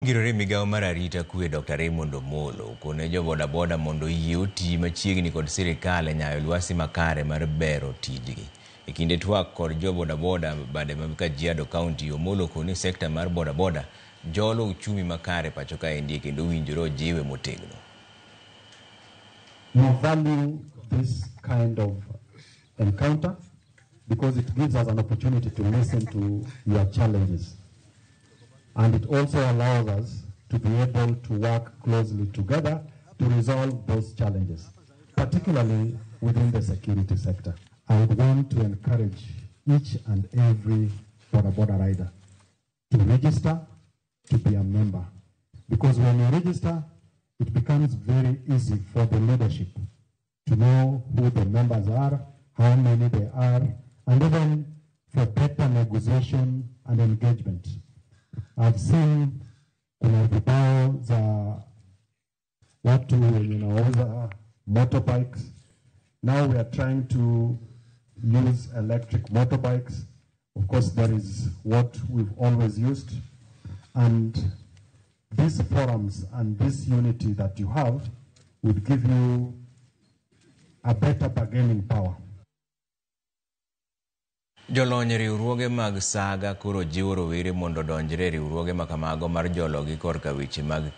Ngirore migawo mar arita kwe Dr. Raymond Omolo okone jo bodaboda mondo oyie oti machiegni kod sirikal e nyayo lwasi makare mar bero tijgi. E kinde twak kod jo bodaboda bade ma Kajiado County, Omolo okoni sekta mar bodaboda jolo uchumi makare pacho kaendi kendo owinjore ojiwe motegno. We value this kind of encounter because it gives us an opportunity to listen to your challenges. And it also allows us to be able to work closely together to resolve those challenges, particularly within the security sector. I would want to encourage each and every boda boda rider to register to be a member. Because when you register, it becomes very easy for the leadership to know who the members are, how many they are, and even for better negotiation and engagement. I've seen kuna vibao za watu wenye wanauza motorbikes. Now we are trying to use electric motorbikes. Of course, there is what we've always used. And these forums and this unity that you have would give you a better bargaining power. Jolony e riwruoge mag saga koro jiwo rowere mondo odonjre e riwruoge makamago mar jologi korka weche mag